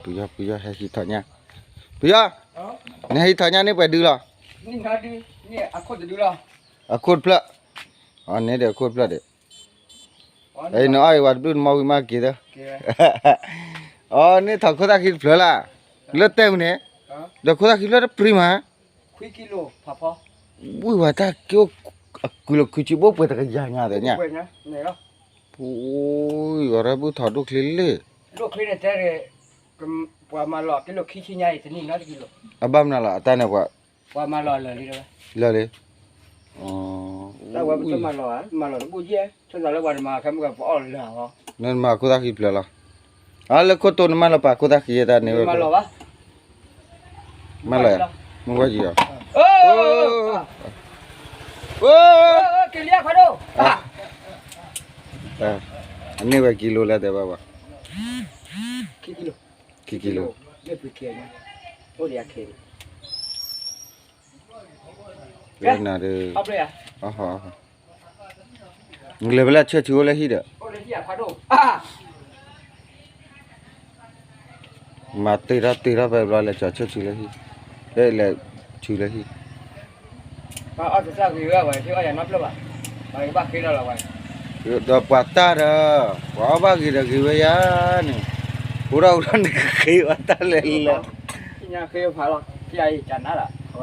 ပယီၤ ပယီၤ ဟဲဟံးထီၣ်ညၣ်, ပယီၤ, နဟဲဟံးထီၣ်ညၣ်န့ၣ်ပှဲၤဒုလီၤ, အခိၣ်တဖျၢၣ်, အန့ၣ်ဒီးအခိၣ်တဖျၢၣ်ဒီး, နအီၣ်အံၤဝဲတဘျုးနမီၢ်ဝံၤမးက့ၤသၢ, အန့ၣ်ထီၣ်ခိၣ်သၣ်ဃံတဖျၢၣ်လၢ်, လၢတဲမုၢ်န့ၣ်, ဒီးခိၣ်သၣ်ဃံတဖျၢၣ်တပြံမး ဝံၤဝဲတၢ်က့ၤအိၣ်အကုၢ်လီၤခွံဆံဘိပှဲၤတကယၤညါဒီးညါ, ပူၤ, အီၤရၢဘုၣ်ထီၣ်ဒိၣ်ချ့လံ, ပှၤမၤလီၤက့ၤလီၤခံဆံညါအံၤတနံၣ်နီတကံၤလီၤ, အဘၣ်မနုၤလီၤ အတၢ်န့ၣ်ပှၤ, ပှၤမၤလီၤလၢာ်လံ, လၢာ်လံ, တၢ်ဝဲပတမၤလီၤဧါ, မၤလီၤတဘူၣ်ယဲၢ်, ဆိသးလၢပှၤတမၤခဲမုၢ်ပှၤအီၣ်လၢာ်အီၤ, နမၤခိၣ်သၣ်ဃံဖျၢၣ်လီၤ, အလၢခိၣ်တိၢ်နမၤလီၤပာ်ခိၣ်သၣ်ဃံတၢ်န့ၣ်ဝဲ, မၤလီၤဘၣ် မ့ၢ်ဝဲယံၤအီၤ, အန့ၢ်ဝဲကံလိလၢတဲဘၣ်ဘၣ်, ခံကံလိ, ခံကံလိ, နၤဒီး, လဲၤဖဲလဲၣ်ဆၢဆူအိၣ်လၢဟံၣ်ဒီး မၤတ့ထီၣ်တ့ထီၣ်ဖဲဘျီလဲၤကၠီၤဆၢဆူလၢဟံၣ်, လဲၤဆူလၢဟံၣ်, ဒီးပှၤတၢ်ဒီး, ပှၤအီၣ်ဘၣ်ဂ့ၤဒီးဂ့ၤဝဲယၤန့ၣ်, အိၣ်ဒီးအိၣ်ဒီးနကဃ့ဝဲယၤန့ၣ်, ဃ့ဝဲတၢ်လဲၤလဲၤ,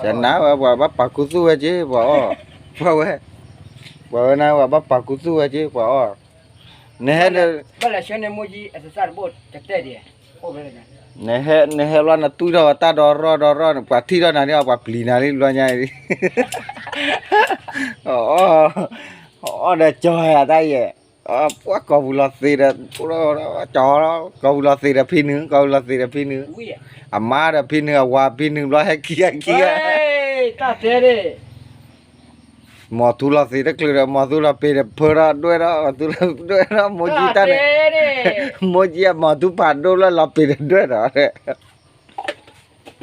ကနၣ်ဝဲပှၤဘၣ်ပာ်ခူသူၣ်ဝဲက့ၤ ပှၤအီၣ်, ပှၤဝဲ, ပှၤဝဲန့ၣ်ပှၤဘၣ်ပာ်ခူသူၣ်ဝဲက့ၤ ပှၤအီၣ်, နဟဲ နဟဲ နဟဲဘျီနတူၢ်ထီၣ်ဝဲတၢ်ဒီရီဒီရီန့ၣ် ပှၤထံၣ်ထီၣ်နၤန့ၣ် ပှၤပျံၤနၤလံဘျီညါအံၤ, အီၣ်ဒီးကၠီၤယၤတၢ်ယဲၢ်, ပှၤကိာ်ပူၤလီၤသ့ဒီး, ကၠီၤ, ကိာ်ပူၤလီၤသ့ဒီးဖံနုာ် ကိာ်ပူၤလီၤသ့ဒီးဖံနုာ်, အမါဒီးဖံနုာ် အဝၤဖံနုာ်ဘျီဟဲခံဂၤခံဂၤ မီၤသူလီၤသ့တချုးဒီး မီၤသူလီၤပ့ၤဒီးဖၢဒီးဒွဲၣ်ဒီး မီၤသူလီၤဒွဲၣ်ဒီး မိၢ်ကံတၢ်န့ၣ်, မိၢ်ကံအမီၤသူဖးဒိၣ်လၢလီၤပ့ၤဒီးဒွဲၣ်ဒီး,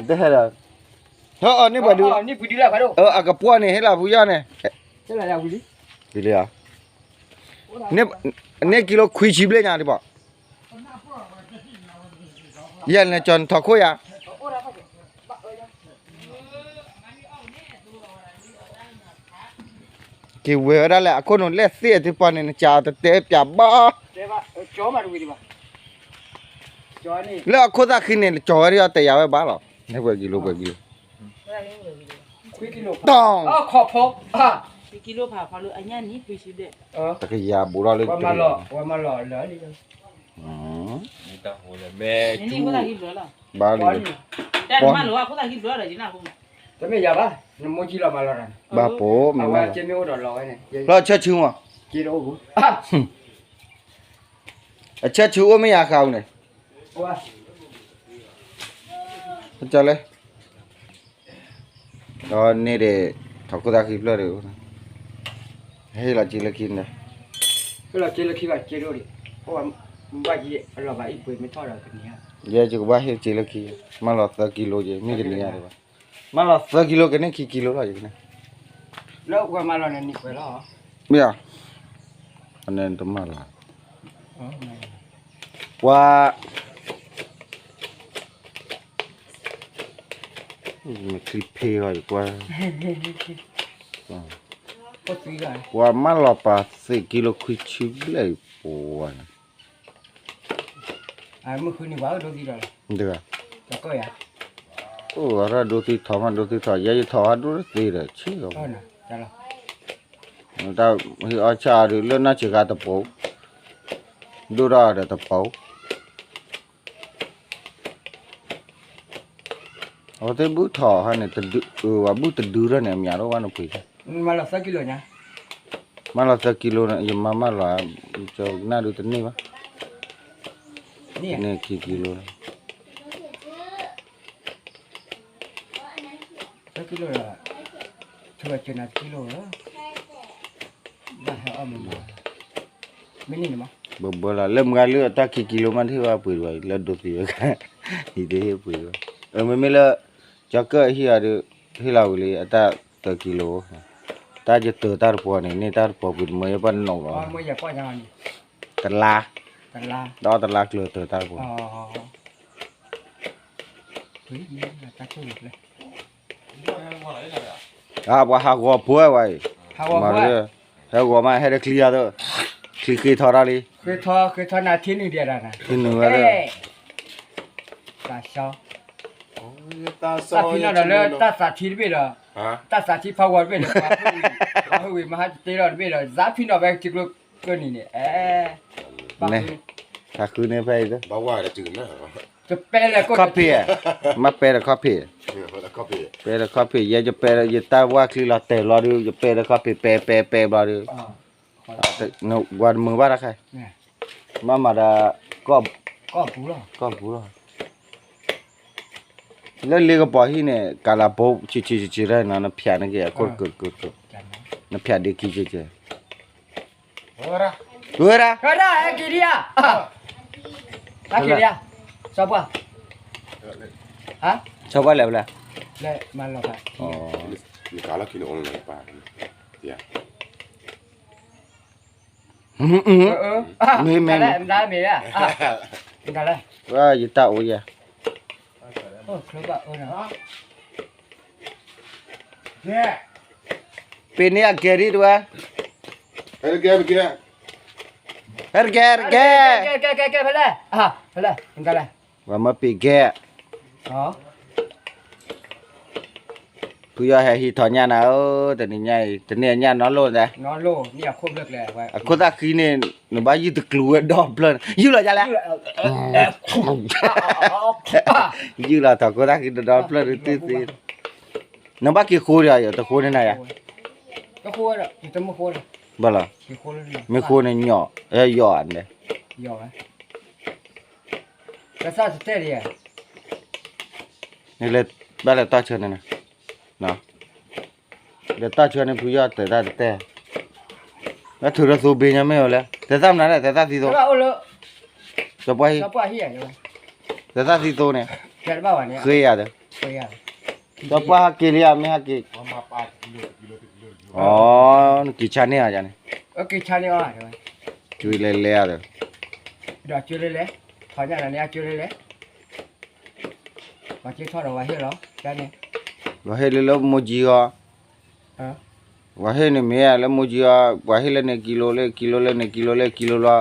တဟဲဒီး, ဟၢအီၤန့ၣ်ပှၤဒု, အကပှီၢ်န့ၣ် ဟ့ၣ်လီၤဖုယီၢ်န့ၣ်, န့ၢ်ကံလိခွံဆံဘျဲၣ်ညါဒံးဘၣ်, ယဲၢ်န့ၣ်ကၠီၤနထီၣ်ခိၣ်ယၤ က့ၤဝဲဝဲဒၣ်လဲၣ် အခိၣ်နူာ်လဲၣ်သ့ၣ်အတပှၢ်န့ၣ် နကးတတဲပၠးဘၣ်, လၢအခိၣ်သၣ်ဃံန့ၣ် ကၠီၤဝဲဒၣ်တယၤဝဲဘၣ်လီၤ, န့ၣ်ပှဲၤကံလိပှဲၤကံလိ, တီၢ်, တကယၤဘူးထီၣ်လၢ, ဘၣ်လံ, ဘၣ်ပိာ်မ့ၢ်မး, လီၤဆၢဆူမး, အဆၢဆူအိၣ်မ့ၢ်ယၤဃာ်အူန့ၣ်, ကၠီၤလဲၣ်, ဒီးန့ၣ်ဒီး ထီၣ်ခိၣ်သၣ်ဃံဖျၢၣ်ဒီး, ဟ့ၣ်လီၤက့ၤလၢခံန့ၣ်, ဟ့ၣ်လီၤက့ၤလၢခံဘၣ်က့ၤဒိၣ်ဒံး, ဘၣ်ယဲအလီၤဘၣ်အံၤပှ့ၤမ့ၢ်ထီၣ်ဒီးကန့ၢ်, ယဲယကဘၣ်ဟ့ၣ်က့ၤလၢခံ, မၢလီၤသၢကံလိက့ၤ မ့ၢ်ကန့ၢ်ယၤဒံးဘၣ်, မၢလီၤသၢကံလိကန့ၢ်ခံကံလိလီၤယကန့ၣ်, လၢပှၤမၢလီၤန့ၣ်နံၤပှဲၤလီၤ, မ့ၢ်ဧါ, အန့ၣ်တမၢလီၤ, ပှၤ မ့ၢ်ချံဖ့အီၤယကွၢ်, ပှၤမၢလီၤပာ်သ့ၣ်ကံလိခွံဆံဘျဲၣ်အံၤပှၤန့ၣ်, တဂၤ, အိၣ်အရၢဒိသံထီၣ်မးဒိသံထီၣ် ယဲယထီၣ်ဟးဒိတသ့ဒီးဆံးလီၤ, တၢ်ဟ့ၣ်အီၣ်ဆၣ်အီၤဒုး လၢနီၢ်ဆံးဃာ်တပိာ်, ဒိၣ်ထီၣ်ဒီးတပိာ် အဝဲသ့ၣ်ဘုၣ်ထီၣ်ဟါန့ၣ် ဝၤဘုၣ်တဒုထီၣ်န့ၣ် အမၠးထီၣ်ဝဲနပှ့ၤ, မၢလီၤသၢကံလိညါ, မၢလီၤသၢကံလိန့ၣ် ယမၤမၢလီၤ, ကနၣ်ဒုးတန့ၢ်ဘၣ်, န့ၢ်ခံကံလိလီၤ, သၢကံလိဒီး, ထုးကနၤတကံလိလီၤ, ဘၣ်ဟဲအီၣ်မး, မ့ၢ်န့ၣ်မး, ဘၣ်ဘၣ်လီၤ လၢမုၢ်ဂၤလၢအတၢ်ခံကံလိမးတဟ့ၣ်ဘၣ်ပှ့ၤတဘၣ် လၢဒိသံဝဲ, ယတဟ့ၣ်ပှ့ၤတဘၣ်, မ့မ့ၢ်လၢ, ကၠီၤကၢၣ်အဟံၣ်အီၤဒီး, ဟ့ၣ်လီၤဝံၤလံ အတၢ်သၢကံလိ, တၢ်ယတၢၤတၢ်တပှီၤန့ၣ် န့ၢ်တၢ်တပှီၤပှ့ၤတမၢယဲၢ်ပှၤနုာ်လီၤ, တလါ, ဒီးတလါကျၢၤတၢၤတၢ်တပှီၤ, တၢ်ဆိၣ်ဂ့ၤဖျဲၣ်, အပှၤဟးဂီၤဖိဝဲအံၤ, ဟးဂီၤဖိဝဲ, ဟဲဂီၤမး ဟဲဒီးချံယၤသၢ, ချံဃ့ထီတၢ်လံ, ဃ့ထီ ဃ့ထီနၤထံနုာ်ဒံးဒၣ်နၤ, ထံနုာ်ဝဲသၢ, တၢ်ဆှီ တၢ်ဖံးနီၣ်ဒီးလၢတၢ်သးထံတဘ့ၣ်ဒီး, တၢ်သးထံဖးဂီၤတဘ့ၣ်ဒီး ပှၤဟူးဝံၤမဟါတတ့လီၤတဘ့ၣ်ဒီး သးဖံးနီၣ်ဝဲထံကျိကျိနံၤန့ၣ်, တၢ်ဃုန့ၣ်ဖဲအံၤ, ယပဲလဲၣ်ခီၣ်ဖံး, မ့ၢ်ပဲဒီးခီၣ်ဖံး, ပဲဒီးခီၣ်ဖံး ယဲယပဲဒီး ယတၢ်ဝၢ်ချံလီၤတဲာ်ဘျီဒုး ယပဲဒီးခီၣ်ဖံး ပဲပဲပဲဘျီဒုး, နဝၤတမုာ်ဘၣ်တခါ, မ့ၢ်မၤဒီး ကီၢ်ပူၤလီၤ, လၢလ့ကပီၤဟံၣ်န့ၣ် ကးလးဘိဆံးဆံးဆံးဆံးလၢနီၤ နဖျးန့ၢ်က့ၤအခိၣ်, နဖျးဒ့ခံဆံးဆံး, ဝဲဒၣ်, ဟဲက့ၤဒံးဧါ, ဟဲက့ၤဒံးဧါ, စီၤပှၢ်, စီၤပှၢ်လဲၤဖဲလဲၣ်, လဲၤမၤလီၤဖး, မ့ၢ်မ့ၢ်, မ့ၢ်မ့ၢ်, ယတၢ်အိၣ်ယဲ, ပ့ၤန့ၢ်အကဲဒ်တဝဲ, ဟဲတကဲ, ဟဲတကဲ, ဟဲတကဲ, ဖဲလဲၣ်, ဖဲလဲၣ်, ပှၤမၢပ့ၤကဲ, ဖုယီၢ်ဟဲဟံးထီၣ်ညၣ်နၤဧၢ, တနံၤညါအံၤ တနံၤညၣ်နီၢ်လိၣ်ဒဲး, အခိၣ်သၣ်ဃံန့ၣ် နဘၣ်ယုၢ်တကျူၤဝဲဒီဖျၢၣ်န့ၣ် ယုၢ်လီၤယါလဲၣ်, ယုၢ်လီၤထီၣ်ခိၣ်သၣ်ဃံတဒီဖျၢၣ်န့ၣ်သ့သ့, နဘၣ်က့ၤဃိဒီး ယတဃိန့ၢ်နၤယါ, ဘၣ်လီၤ, မ့ၢ်ဃိန့ၣ်ညီၣ်, ယီၢ်န့ၣ် နလဲၤဘၣ်လဲၤတီၢ်ဆၢန့ၣ်, လဲၤတီၢ်ဆၢန့ၣ် ဖုယီၢ်တဲာ်တၢ်တတဲ, လၢထုးဒီးသိဘ့ညါမ့ၢ်အီၤလဲၣ်, တဲသၣ်မနုၤလဲၣ်, တဲသၣ်သံသိ, စီၤပှၢ်ဟံၣ်, တဲသၣ်သံသိန့ၣ်, ဃ့ယၤဒီး, စီၤပှၢ်ဟဲက့ၤလံဧါ မ့ၢ်ဟဲက့ၤ, အ နက့ၤဆါန့ၢ်ဧါန့ၣ်, က့ၤဆါန့ၢ်အီၤ, က့ၤလဲၤလဲၤဧါဒီး, ဒီးက့ၤလဲၤလဲၤ, ထီၣ်ညၣ်နၤန့ၣ် အက့ၤလဲၤလဲၤ ပှၤက့ၤထီၣ်ဒီးဝဲဟ့ၣ်လီၤ, ကန့ၣ်, ဝဲဟ့ၣ်လၢလၢမိၢ်ကၠံအီၤ, ဝဲဟ့ၣ်န့ၣ်မ့ၢ်လၢမိၢ်ကၠံအီၤ, ပှၤဟ့ၣ်လၢန့ၣ်ကံလိလၢကံလိလၢန့ၣ်ကံလိလၢကံလိလီၤ,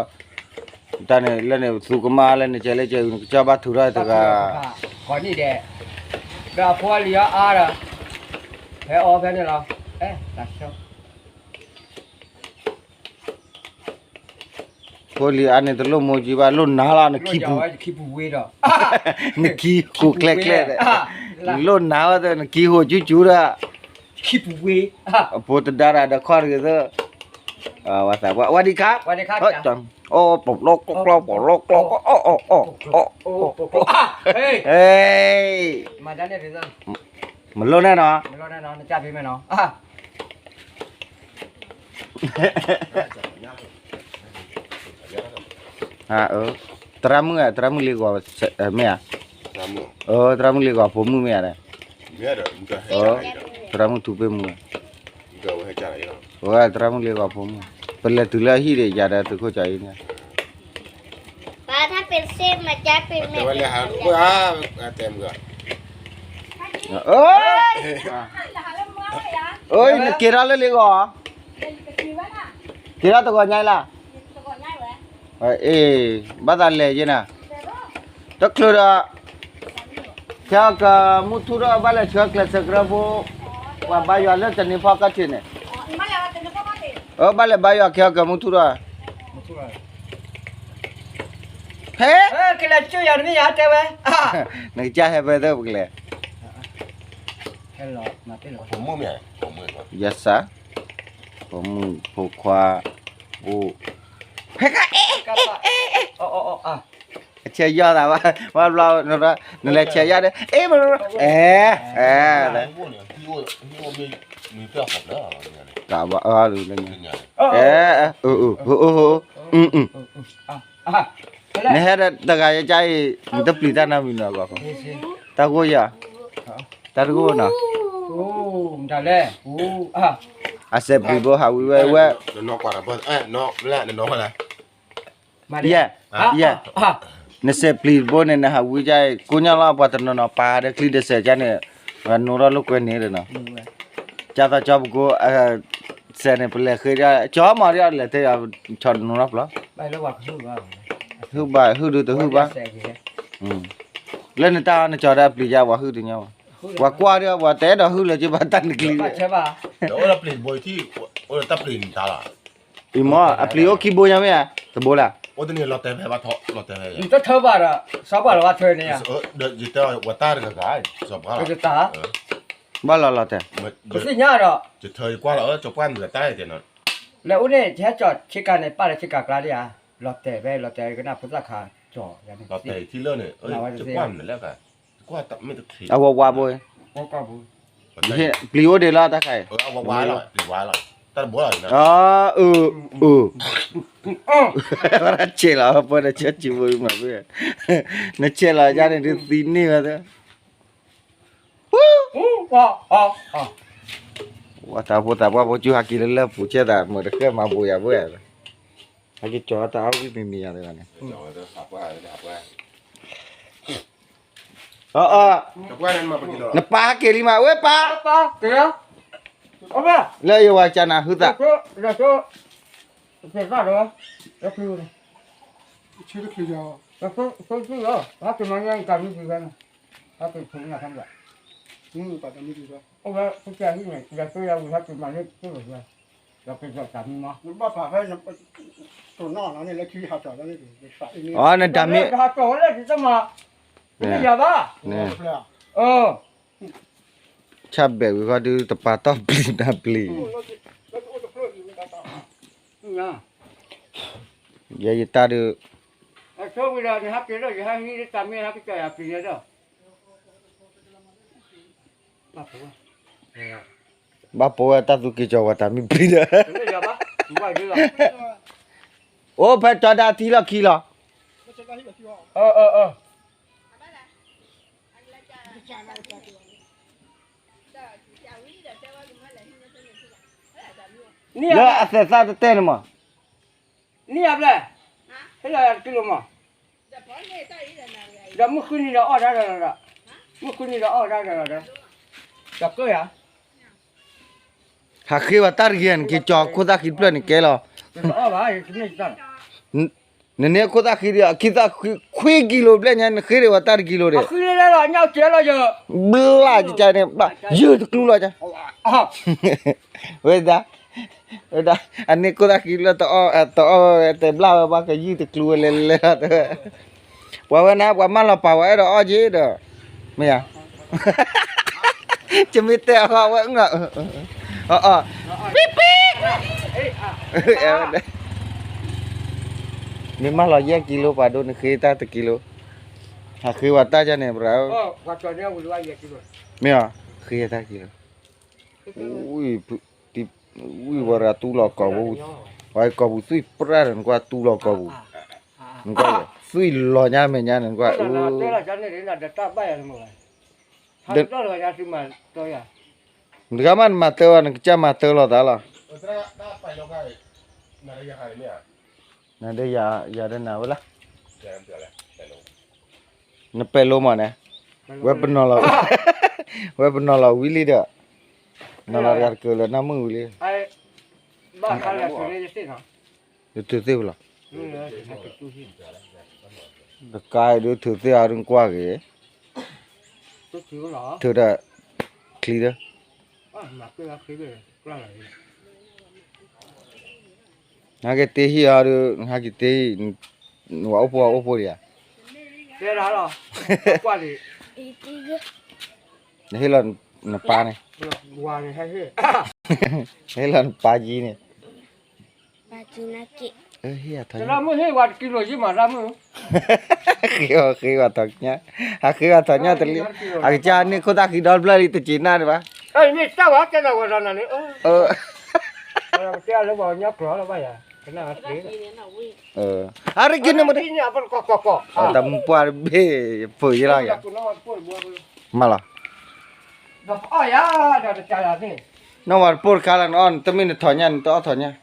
တၢ်န့ၣ်လၢန့ၣ်သူကမၣ်လၢန့ၣ်ကဲလၢကဲ နကစၢ်ဘၣ်ထုးထီၣ်တဂၤ, ကိးနံၣ်ဒဲး, ဒီးအဖိအလံၤအီၤအါဒီး, ဖဲအီဖဲန့ၣ်လီၤ, တၢ်ဆၢ ဖိလံၤအါန့ၣ် တလိၣ်မိၢ်ကၠံဘၣ် လိၣ်နၤလီၤ နခံပူၤ, နခံဟိးကျဲကျဲဒီး, လိၣ်နၤဝဲသ့ၣ် နခံဟိးကၠူကၠူဒီး, အဖိတဒါတၢ်ဒီးခီၣ်တဂ့ၤသ့ၣ်, ဝါသးပှၢ် ဝါဒံခါ, ပလီၢ်ကျီၢ်ပလီၢ်ကျီၢ်, မလိၣ်န့ၣ်နီၤ, သရၣ်မုၣ်, သရၣ်မုၣ်လ့ဂီၤမ့ၢ်ဧါ, သရၣ်မုၣ်လ့ဂီၤဖိမုၣ်မ့ၢ်ဧါ, သရၣ်မုၣ်ထူပ့ၢ်မုၣ်, ဝဲသရၣ်မုၣ်လ့ဂီၤဖိမုၣ်, ပလဲၤတုၤလၢဟံၣ်ဒီး ယၤဒီးသုးခိၣ်ကၠီအံၤန့ၣ် နက့ၤထီၣ်လၢလ့ဂီၤ, က့ၤထီၣ်တဂီၤညါလၢ်, အ့ ဘၣ်သးလဲၤယဲနၤ, တချုးဒီး ခဲအံၤကမူထူထီၣ် ဘၣ်လဲၤဆှၢကျဲးစၢးကရၢဖိ, ပှၤဘါယွၤလၢတနံၤဖီကီၢ်ထံးန့ၣ်, အၢ ဘၣ်လဲၤဘါယွၤခဲအံၤကမူထူထီၣ်, ဟဲ, ကလဲၤကၠိယၤတမ့ၢ်ယၤတဲဝဲ, နကစၢ်ဟဲဖဲသ့ၣ်ပကလဲၤ, ယစၢ်, ဖိမုၣ်ဖိခွါ, အိၣ်, ဖဲက, အဆဲးယီၢ်သးဘၣ်, ဘၣ်ဘျီ, နလဲၤဆဲးယီၢ်ဒီး, အ့, အဲ, အဲ, တၢ်ဘၣ်အါလူၤလၢညါ, အဲ, အဲ, နဟဲဒီးတဂၤယကါအံၤ နတပျံၤတၢ်နီတမံၤနီၤ, တၢ်ဂိၢ်ယၤ, တၢ်တဂိၢ်နီၤ, အစဲးပျံၤဘိဟးဝံၤဝဲဝဲ, ယဲ, ယဲ, နစဲးပျံၤတဘိန့ၣ် နဟးဝံကါ ကိးညါလီၤ ပှၤတနီၤနီၤပာ်ဒီးချံဒီးစဲးကါန့ၣ်, ပှၤနိထီၣ်လိာ်ကွဲန့ၣ်ဒီးနီၤ, ကၢ်သီကၠီပကိး, စဲးန့ၣ် ပလဲၤဃ့ဒၣ် ကၠီမၤဒ်လဲၣ်တဲ, ဆီတနိထီၣ်ပျီ, ဟုၣ်ဘᣁ ဟုၣ်ဒုးတဟုၣ်ဘၣ်, လၢနတၢ်အီၤနကၠီၤဒၣ်ပျံၤယါ ပှၤဟုၣ်တညီဘၣ်, ပှၤကွၢ်ဒီး ပှၤတအဲၣ်ဒိးဟုၣ်လၢၤက့ ဘၣ်တၢ်နကျံၤ, အံၤမ့ၢ် အပျံၤအိၣ်ခံဘိညါမ့ၢ်ဧါ, တဘိလၢ်, တထၢဘၣ်ဒီး စီၤပှၢ်လီၤဘၣ်ထၢန့ၣ်ဧါ, ဘၣ်လီၤလီၤတဲာ်, လၢအိၣ်န့ၣ် ယဟဲကၠီၤဆ့ကၤန့ၣ် ပၢ်လၢဆ့ကၤကျါဒၣ်ဧါ, လီၤတဲာ်ဖဲ လီၤတဲာ်ကနၣ်ဖိသၣ်ခါကၠီၤယၤန့ၣ်, အဝဲဝါဘိ, ပျံၤအိၣ်ဒံးလီၤတၢ်ခါအံၤ, အ, အ, ဆဲးလီၤ ပှၤဆဲးလီၤယါန့ၣ်ဒုးသံန့ၢ်ဝဲ, ဝဲတၢ်ဖိသၣ်ပှၢ်ဖိကၠူဟးက့ၤလၢလၢပူၤ ဆဲးသး မုာ်တဃဲမၤဘိးယၤဘၣ်, ဟဲက့ၤကၠီၤတၢ်အီၣ်ဝံၣ်မံၤမံၤယၤတဂၤန့ၣ်, အ, နပၢ်ဟဲက့ၤလံမး ဝဲပၢ်, လၢယဝၤကနၤဟုသး, အီ နတၢ်မ့ၢ်, ဆၣ်ဘဲးဝံၤဃီဒုး တပာ်တီၢ်ပျံၤတၢ်ပျံၤ, ယဲယတၢ်ဒုး, ဘၣ်ပိာ်ဝဲတၢ်သူက့ၤကၠီၤဝဲတၢ်မ့ၢ်ပျံၤဒီး, အိၣ်ဖဲကၠီၤဒၣ်ထံလီၢ်ခံလီၤ. လၢအသဲးသၣ်တတဲန့ၣ်မး, နံၣ်အဘျဲၣ်, ဟ့ၣ်လီၤယၤတကံလိမး, ဒီးမုၢ်ဃုနံၤဒီးအီၣ်ဒၣ်ဒီးလီၤဒီး, မုၢ်ဃုနံၤဒီးအီၣ်ဒၣ်ဒီးလီၤဒီး, ဒီးကၢယၤ ဟးဃ့ဘၣ်တၢ်တဂ့ၤ နက့ၤကၠီၤခိၣ်သၣ်ဃံတဖျၢၣ်န့ၣ်ကဲလီၤ. နန့ၣ်ခိၣ်သၣ်ဃံဒီး အခံသၣ်ခွံကံလိဘျဲၣ်ညါ နဃ့ဒံးဝဲတၢ်တကံလိဒီး, ဘျၣ်ကန့ၣ်, ယုၢ်တကျူလီၤ, ဝဲဒၣ်, ဝဲဒၣ်, အန့ၣ်ခိၣ်သၣ်ဃံလၢတအီၣ်, တအီၣ်ဝဲတဲဘျၣ်ဝဲဘၣ်ကယုၢ်တကျူဝဲလဲၤလဲၤလီၤတဲဝဲ ပှၤဝဲန့ၣ် ပှၤမၢလီၤပာ်ဝဲအဲၣ်ဒိးအီၣ်က့ဒီး, မ့ၢ်ဧါ, ကမ့ၢ်တဲအီၣ်ဝဲ, အ, အ, ပံပံ, မ့ၢ်မၢလီၤယဲၢ်ကံလိပှၤဒိၣ် နဃ့တၢ်တကံလိ, ဟးဃ့ဝဲတၢ်ဒ်န့ၣ် ပှၤ, မ့ၢ်ဧါ, ဃ့တၢ်တကံလိ, ဝံၤဝဲဒၣ်တူၢ်လီၤကီၢ်ပူၤ, ပှၤကီၢ်ပူၤသွံၣ်ပြၢ်ဒီး နကွၢ်တူၢ်လီၤကီၢ်ပူၤ, နကွၢ်, သွံၣ်လီၤညါမဲာ်ညါန့ၣ် နကွၢ်, တဂၤမးနမၤတၢ်အီၤ နကစၢ်မၤတၢ်လီၤသးလီၤ, နဒ်ယၤဒ်နၤဝဲလၢ နပဲာ်လိမးန့ၣ်, ဝဲပနီၤလီၤ, ဝဲပနီၤလီၤဝံၤလံဒီး, နီၤလီၤတဂၤတကၢၢ်လၢနၢ်မုၣ်ဝံၤလံ, ယတုၤသ့ၣ်ဝဲလီၤ, တကါဒုးထုးသ့ၣ်အီၤဒုးကွၢ်ဂ့ၤ, ထုးဒီး, ချံဒီး နဟဲက့ၤတ့ဟံၣ်အီၤဒီး နဟဲက့ၤတ့ဟံၣ်, နဝဲအိၣ်ဖိအိၣ်ဖိဒံးဧါ, နဟ့ၣ်လီၤနပၢ်န့ၣ်, နဟ့ၣ်လီၤနပၢ်ကံန့ၣ်, ဟ့ၣ်အထီၣ်ညၣ်, ဃ့အီၤဃ့အီၤထီၣ်ညၣ်, ဟးဃ့အီၤထီၣ်ညၣ်တလံ, အကစၢ်န့ၣ်ခိၣ်သၣ်ဃံဒီဖျၢၣ်လံ တက့ၤနၢ်ဒံးဘၣ်, အရက့ၤန့ၣ်မ့ၢ်, တၢ်မုၢ်ပှၢ်တဘ့ၣ် ယဖုးယလီၤယၤ, မးလီၤ, နီၢ်ဝဲတပိၢ်တခါလၢနအီၣ် တမ့ၢ်နထီၣ်ညၣ် နတအီၣ်ထီၣ်ညၣ်